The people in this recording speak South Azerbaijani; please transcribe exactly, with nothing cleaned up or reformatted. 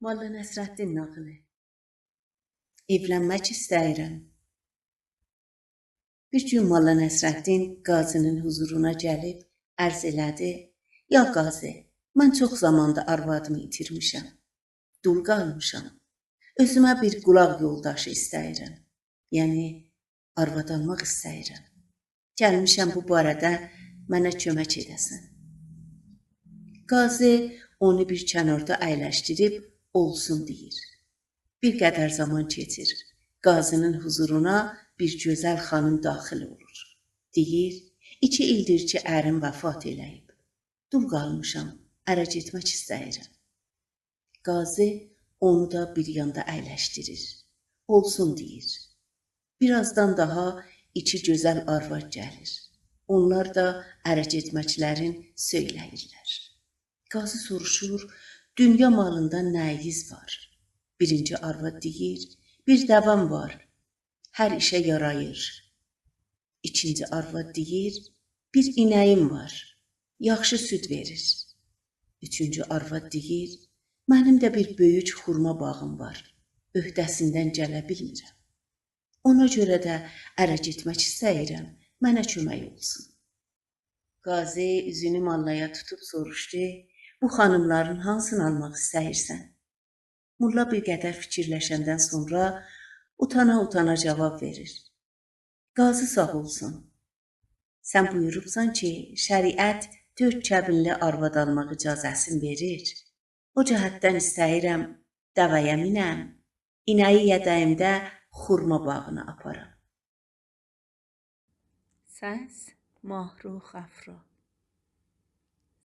ملا نصرالدین ناغیلی. ائولنمک ایسته‌ییرم. بیر گون ملا نصرالدین قاضی‌نین حضورونا گلیب عرض ائله‌دی: «یا قاضی، من چوخ زاماندیر آروادیمی ایتیرمیشم. دول قالمیشام. اؤزومه بیر قولاق یولداشی ایسته‌ییرم. یعنی، آرواد آلماق ایسته‌ییرم. گلمیشم بو باره‌ده منه کؤمک ائده‌سن.» قاضی اونو بیر کناردا اَیلشدیریب «اولسون» دئییر. بیر قدر زامان کئچیر. قاضی‌نین حضورونا بیر گؤزل خانیم داخل اولور. دئییر: «ایکی ایلدیر کی، اریم وفات ائله‌ییب. دول قالمیشام، اره گئتمک ایسته‌ییرم.» قاضی اونو دا بیر یاندا اَیلشدیریر. «اولسون» دئییر. بیر آزدان داها ایکی گؤزل آرواد گلیر. اونلار دا اره گئتمکلرین سؤیله‌ییرلر. قاضی سوروشور: «دونیا مالیندا نه‌ییز وار؟» بیرینجی آرواد دئییر: «بیر دوه‌م وار. هر ایشه یاراییر.» ایکینجی آرواد دئییر: «بیر اینه‌ییم وار. یاخشی سود وئریر.» اوچونجو آرواد دئییر: «منیم ده بیر بؤیوک خورما باغیم وار. عهده‌سیندن گله بیلمیرم. اونا گؤره ده اره گئتمک ایسته‌ییرم، منه کؤمک اولسون.» قاضی اوزونو ماللایا توتوب سوروشدو: «بو خانیملارین هانسینی آلماق ایسته‌ییرسن؟» موللا بیر قدر فیکیرلشندن سونرا اوتانا-اوتانا جاواب وئریر: «قاضی ساغ اولسون. سن بویوروبسان کی، شریعت دؤرد کبینلی آرواد آلماق اجازه‌سینی وئریر. او جهتدن ایسته‌ییرم دوه‌یه مینم، اینه‌یی یئده‌ییمده خورما باغینا آپارام.» سس: ماهرخ افرا.